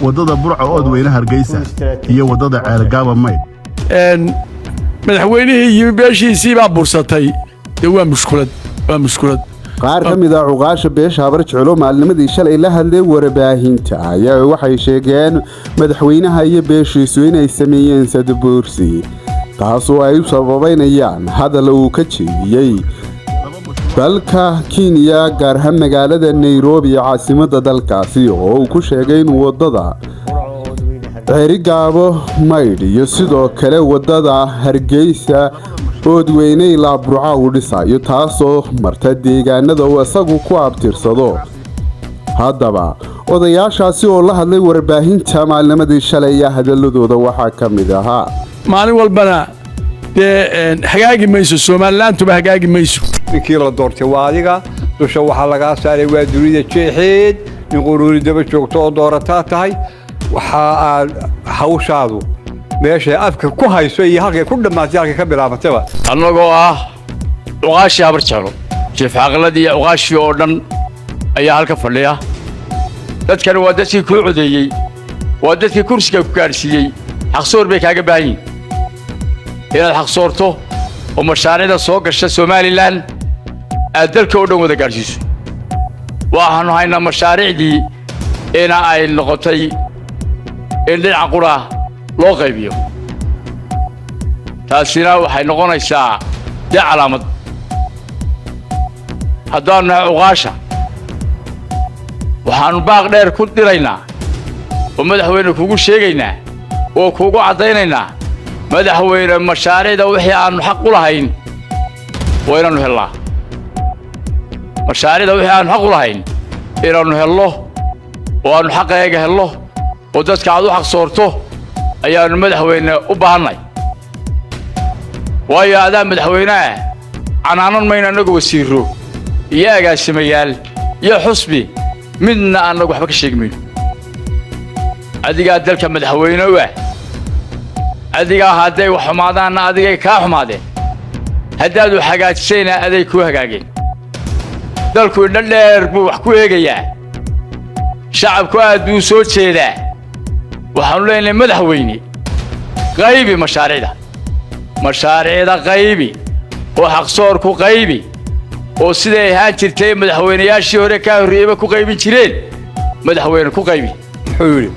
Waddada Burco Oodweyne Hargeysa iyo waddada Ceelgaaba Maydh. Madaxweynihii yimi beeshiisii baa bursatay. Dee waa mushkulad, waa mushkulad. Qaar ka mid ah cuqaasha beesha Habar Jeclo maalnimadii shalay la hadlay warbaahinta ayaa waxay sheegeen madaxweynaha iyo beeshiisu inay sameeyeen sadbuursi, taasoo ay u sababaynayaan hadal uu ka jeediyey dalka Kenya, gaar ahaan magaalada Nairobi ee caasimadda dalkaasi, oo uu ku sheegay in waddada Ceerigaabo Maydh iyo sidoo kale waddada Hargeysa Oodweyne ilaa Burca uu dhisayo, taasoo marta deegaanada uu isagu ku abtirsado. Haddaba odayaashaasi oo la hadlay warbaahinta maalnimadii shalay ayaa hadaladooda waxaa ka mid ahaa: Maalin walbana dee hagaagi mayso, Somalilaantuba hagaagi mayso. Ninkii la doortay waa adiga. Dusha waxaa lagaa saaray waa dunida jeexeed. Nin quruuri daba joogto oo doorataa tahay. Waxa aad hawshaadu meeshay afka ku hayso iyo halkay ku dhammaatay, halkay ka bilaabatayba. Annagoo ah cuqaashii Habar Jeclo, jiif caqiladii iyo cuqaashii oo dhan ayaa halka fadhiya. Dadkani waa dadkii kuu codeeyey, waa dadkii kursiga ku gaadhsiiyey. Xaqsoor bay kaaga baahan yihin, inaad xaqsoorto oo mashaariicda soo gasha Somaliland aad dalka oo dhan wada gaadhsiiso. Waxaannu haynaa mashaariicdii ina ay noqotay in dhinaca qura loo qaybiyo. Taasina waxay noqonaysaa dee calaamad. Haddaannu nahay cuqaasha, waxaannu baaq dheer ku diraynaa oo madaxweyne kugu sheegaynaa oo kugu caddaynaynaa: madaxweyne, mashaariicda wixii aannu xaq u lahayn waa inaannu hellaa. Mashaariicda wixii aannu xaq u lahayn inaannu hello oo aannu xaqeega hello oo dadka aad u xaq soorto ayaannu, madaxweyne, u baahannay, waayo adaa madaxweyneah. Canaanan mayno annagu wasiirro iyo agaasimayaal iyo xusbi midna, annagu waxba ka sheegi mayno. Adigaa dalka madaxweyne u ah. Adigaa hadday wax xumaadaanna adigay kaa xumaadeen, haddaad wax hagaajisayna aday kuu hagaageen. Dalku indho dheer buu wax ku eegayaa, shacabku aad buu soo jeedaa. Waxaannu leenahay: madaxweyne, qaybi mashaariicda, mashaariicda qaybi oo xaqsoor ku qaybi, oo siday ahaan jirtay madaxweynayaashii hore kaa horreeyeyba ku qaybin jireen, madaxweyne, ku qaybi. Muxuu yidhi?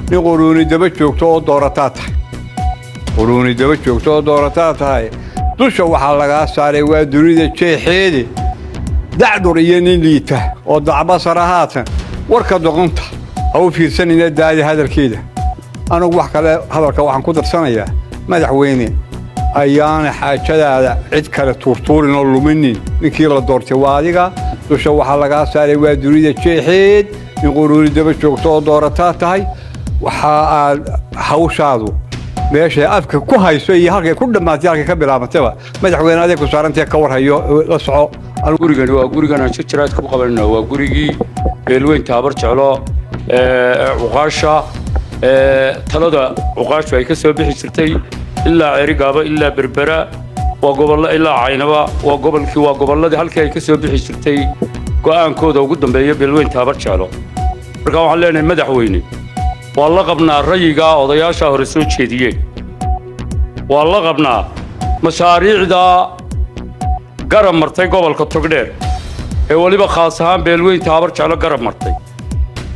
Nin quruuni daba joogto oo doorataa tahay, quruuni daba joogto oo doorataa tahay. Dusha waxaa lagaa saaray waa dunida jeexeede. Dacdur iyo nin liita oo dacbasara haatan warka doqonta ha u fiirsanina, daaya hadalkeeda. Anugu wax kale hadalka waxaan ku darsanayaa: madaxweyne, ayaana xaajadaada cid kale tuurtuurin oo luminin. Ninkii la doortay waa adiga. Dusha waxaa lagaa saaray waa dunida jeexeed. Nin quruuni daba joogto oo doorataa tahay. Waxa aad hawshaadu meeshay afka ku hayso iyo halkay ku dhammaatay, halkay ka bilaabatayba, madaxweyne, aday ku saarantae ka warhayo, la soco. Gurigani waa gurigan aan shir jaraa'id ku qabanayno, waa gurigii beelweynta Habar Jeclo ee cuqaasha, talada cuqaashu ay ka soo bixi jirtay ilaa Ceerigaaba ilaa Berbera, waa gobollo ilaa Caynaba, waa gobolkii, waa gobolladii halkii ay ka soo bixi jirtay go'aankooda ugu dambeeya beelweynta Habar Jeclo. Marka waxaan leenahay: madaxweyne, waa la qabnaa rayigaa odayaasha hore soo jeediyeen, waa la qabnaa mashaariicda garab martay gobolka Togdheer, ee weliba khaas ahaan beelweynta Habar Jeclo garab martay,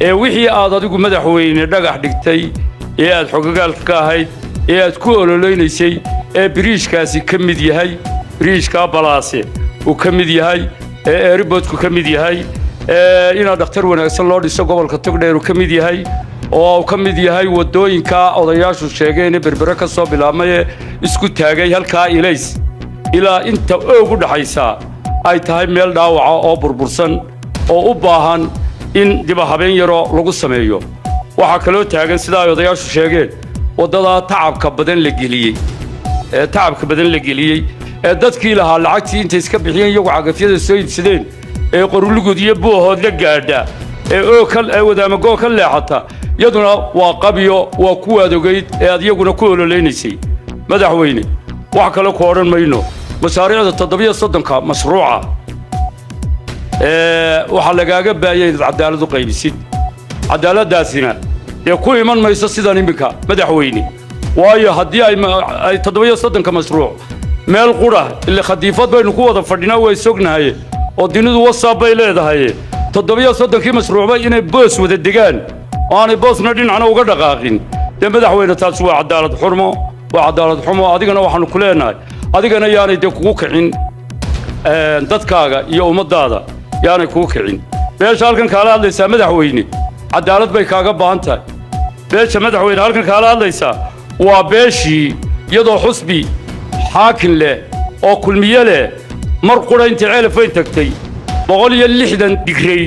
ee wixii aad adigu, madaxweyne, dhagax dhigtay ee aad xogogaalka ka ahayd ee aad ku ololeynaysay, ee biriishkaasi ka mid yahay, biriishkaa Balaase uu ka mid yahay, ee airportku ka mid yahay, ee inaad dhakhtar wanaagsan loo dhiso gobolka Togdheer uu ka mid yahay, oo uu ka mid yahay waddooyinka odayaashu sheegeen ee Berbere ka soo bilaabmay ee isku taagay halkaa Ilays ilaa inta Oog u dhaxaysa ay tahay meel dhaawaca oo burbursan oo u baahan in diba habeen yaroo lagu sameeyo. Waxaa kaloo taagan, sida ay odayaashu sheegeen, waddadaa tacabka badan la geliyey, ee tacabka badan la geliyey, ee dadkii lahaa lacagtii intay iska bixiyeen iyagu cagafyada soo iibsadeen, ee Qorulugud iyo Buuhood la gaadha, ee oo ka ee Wadaamagoo ka leexata, iyaduna waa qabyo, waa kuwaad ogayd ee aad iyaguna ku ololeynaysay. Madaxweyne, wax kale ku odhan mayno. Mashaariicda 37-ka mashruuca ee waxaa lagaaga baayay inaad cadaalad u qaybisid. Cadaaladdaasina Dee ku iman mayso sidan iminka, madaxweyne, waayo haddii ay 37-ka mashruuc meel qura ile khadiifad baynu ku wada fadhinaa, way sognahaye oo dunidu WhatsApp bay leedahay. 37-kii mashruucba inay boos wada degaan oo aanay boosna dhinacna uga dhaqaaqin, dee madaxweyne, taasi waa cadaalad xurmo, waa cadaalad xumo. Adigana waxaanu ku leenahay, adigana yaanay dee kugu kicin dadkaaga iyo ummaddaada, yaanay kugu kicin. Beesha halkan kaala hadlaysaa, madaxweyne, cadaalad bay kaaga baahan tahay. Beesha, madaxweyne, halkan kaala hadlaysaa waa beeshii iyadoo xusbi xaakin leh oo Kulmiye leh mar qura intii Ceelafayn tagtay 160 digrey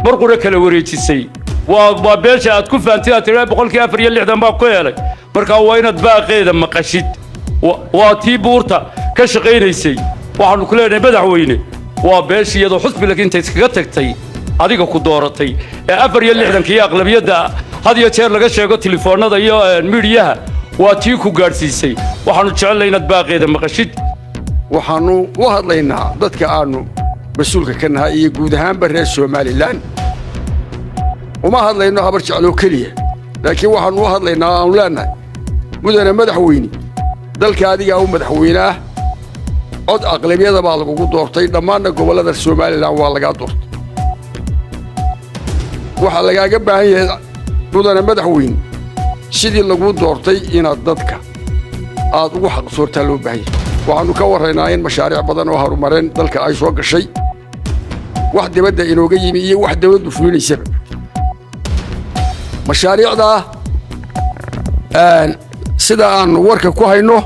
mar qura kala wareejisay. Waa beesha aad ku fahamtid, aad tidhaa 64% baa ku helay. Markaa waa inaad baaqeeda maqashid. Waa tii buurta ka shaqaynaysay. Waxaannu ku leenahay, madaxweyne, waa beeshii iyadoo xusbi laakiin intay iskaga tagtay adiga ku dooratay ee 64-ka iyo aqlabiyadda had iyo jeer laga sheego telefoonnada iyo miidiyaha, waa tii ku gaadhsiisay. Waxaannu jecelnahay inaad baaqeeda maqashid. Waxaannu u hadlaynaa dadka aannu mas-uulka ka nahay iyo guud ahaanba reer Somaliland. Uma hadlayno Habar Jecloo keliya, laakiin waxaannu u hadlaynaa aanu leennahay, mudane madaxweyne, dalka adigaa u madaxweynaah, cod aqlabiyada baa lagugu doortay, dhammaanna gobollada Somaliland waa lagaa doortay. Waxaa lagaaga baahan yahay, mudane madaxweyne, sidii laguu doortay inaad dadka aad ugu xaqsoortaa loo baahan yahay. Waxaannu ka warraynaa in mashaariic badan oo horumareen dalka ay soo gashay, wax dibadda inooga yimi iyo wax dawladdu fulinaysaba. Mashaariicdaa sida aannu warka ku hayno,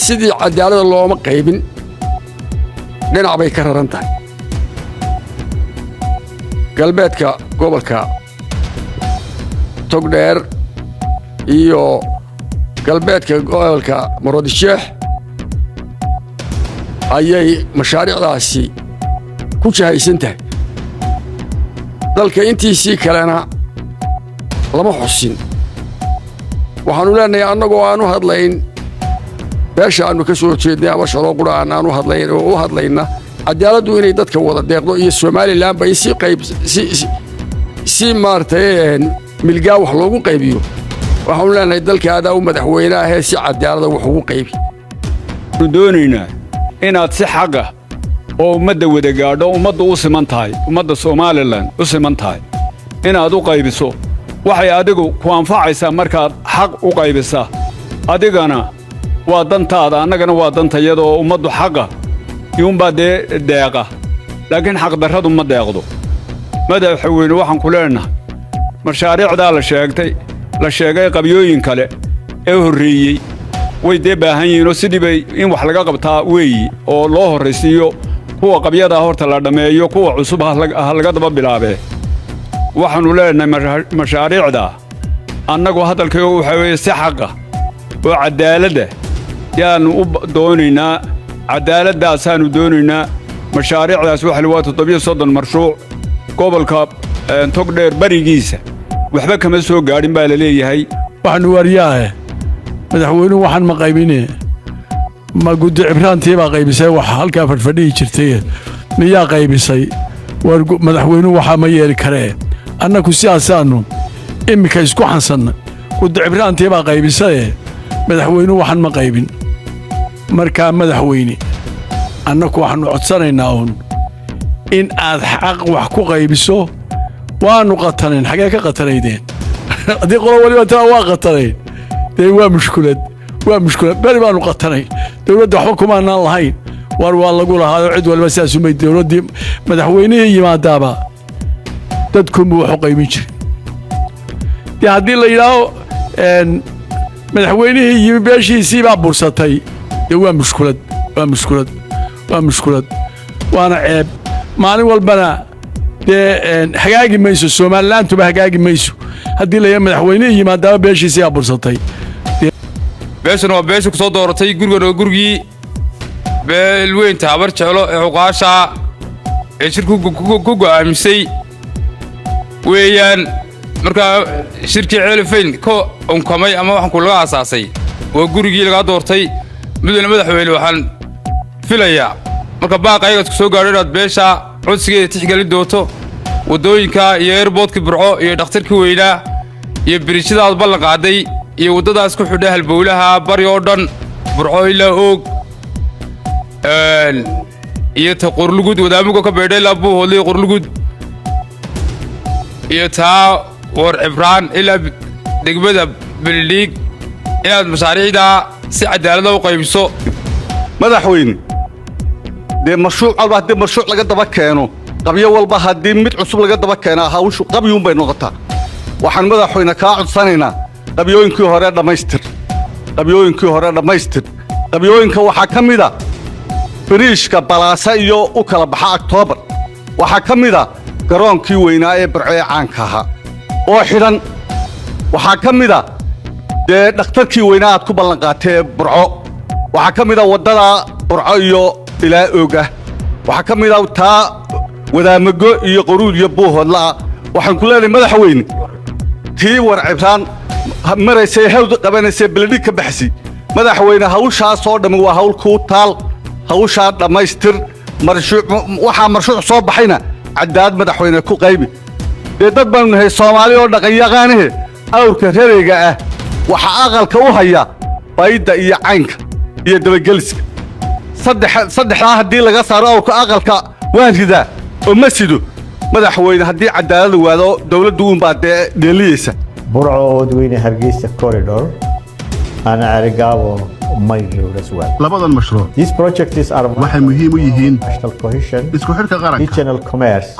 sidii cadaaladda looma qaybin, dhinac bay ka raran tahay. Galbeedka gobolka Togdheer iyo galbeedka gobolka Maroodisheex ayay mashaariicdaasi ku jahaysan tahay, dalka intiisii kalena lama xusin. Waxaannu leenahay, annagoo aanu hadlayn beesha aannu ka soo horjeednay ama shaloo qura aan aanu hadlayn oo u hadlayna cadaaladdu inay dadka wada deeqdo iyo Somalilandba in si qayb si maaragtay milgaa wax loogu qaybiyo, waxaanu leenahay, dalka adaa u madaxweyne ahee, si cadaalada wax ugu qaybi. Waxaanu doonaynaa inaad si xaqa oo ummadda wada gaadho, ummaddu u siman tahay, ummadda Somaliland u siman tahay, inaad u qaybiso. Waxay adigu ku anfacaysaa markaad xaq u qaybisaa. Adigana waa dantaada, annagana waa dantayada, oo ummaddu xaqa iyuunbaa dee deeqa, laakiin xaqdarradu ma deeqdo. Madaxweyne, waxaan ku leenahay, mashaariicdaa la sheegtay, la sheegay qabyooyin kale ee horreeyey way dee baahan yihiinoo sidii bay in wax laga qabtaa weeyi, oo loo horraysiiyo kuwa qabyadaa horta la dhammeeyo, kuwa cusub ha laga daba bilaabee. Waxaannu leenahay, mashaariicdaa annagu hadalkayo waxaa weeye si xaqa oo caddaaladda yaannu u doonaynaa, caddaaladaasaannu doonaynaa. Mashaariicdaas waxa waa 37 marshuuc. Gobolka Togdheer barigiisa waxba kama soo gaadhin baa la leeyahay. Waxaanu waaryaahe, madaxweynuhu waxaan ma qaybine, ma guddi cibraantii baa qaybisay? Wax halkaa fadhfadhihi jirtay miyaa qaybisay? War madaxweynuhu waxaa ma yeeli karee. Annaku sidaasaannu iminka isku xansanna, guddi cibraantii baa qaybisaye, madaxweynuhu waxaan ma qaybin. Markaa madaxweyne, annaku waxaannu codsanaynaa uun in aad xaq wax ku qaybiso. Waannu qatanayn, xagee ka qatanaydeen? Haddii qolo waliba taa waa qatanayn, dee waa mushkulad, waa mushkulad. Beri baanu qatanayn, dowladda waxba kumaanaan lahayn. War waa lagu lahaayo, cid waliba sidaasumay. Dowladdii madaxweynihii yimaadaaba dadkunbu wax u qaybin jiray. Dee haddii la yidhaaho madaxweynihii yimi beeshiisii baa bursatay, dee waa mushkulad, waa mushkulad, waa mushkulad, waana ceeb. Maalin walbana dee hagaagi mayso, Somalilaantuba hagaagi mayso haddii la yidhaho madaxweynihii yimaadaaba beeshiisii baa bursatay. Beeshuna waa beesha ku soo dooratay. Gurigan oo gurigii beelweynta Habar Jeclo ee cuqaasha ee shirku ku go'aamisay weeyaan. Markaa shirkii Ceelifayn ka unkamay ama waxaan ku laga aasaasay waa gurigii lagaa doortay. Mudane madaxweyne, waxaan filayaa marka baaqa ayagaad ku soo gaadho inaad beesha codsigeeda tixgelin doonto. Waddooyinka iyo airportkii Burco iyo dhakhtarkii weynaa iyo biriijyadaad ballan qaaday iyo waddadaas ku xidha halbowlaha bari oo dhan, Burco ilaa Oog iyo ta Qorlugud, Wadaamuga ka baydha ilaa Buuhoodle iyo Qorlugud, iyo taa War Cibraan ilaa degmada Beledhiig, inaad mashaariicdaa si cadaalada u qaybiso. Madaxweyne, dee mashruuc walba haddii mashruuc laga daba keeno, qabyo walba haddii mid cusub laga daba keenaa, hawshu qabyuun bay noqotaa. Waxaan, madaxweyne, kaa codsanaynaa qabyooyinkii hore dhammaystir, qabyooyinkii hore dhammaystir. Qabyooyinka waxaa ka mid a biriishka Balaasa iyo u kala baxa Aktoobar. Waxaa ka mid a garoonkii weynaa ee Burco ee caanka ahaa oo xidhan. Waxaa ka mid a dee dhakhtarkii weynaa aad ku ballanqaatay ee Burco. Waxaa ka mid a waddada Burco iyo ilaa Ooga. Waxaa ka mid a taa Wadaamago iyo Qoruud iyo Buuhoodla'a. Waxaan ku leenahay, madaxweyne, tii War Cibraan maraysay, hawd qabanaysay, Beledhig ka baxsay. Madaxweyne, hawshaasoo dhammi waa hawl kuu taal. Hawshaa dhammaystir. Marshuuc waxaa marshuuc soo baxayna cadaalad, madaxweyne, ku qaybi. Dee dad baanu nahay Soomaali oo dhaqanyaqaanahe. Awrka rereyga ah waxaa aqalka u haya bayda iyo caynka iyo dabageliska. Saddexdaa haddii laga saaro awrka, aqalka waan ridaa oo ma sido. Madaxweyne, haddii cadaalada waado, dowladdu uunbaa dee dheeliyeysa. Burco Oodweyne Hargeysa corridor and Erigavo Main Road as well. Labadan mashruuc These projects are waxay muhiim u yihiin national cohesion, isku xidhka qaranka, regional commerce.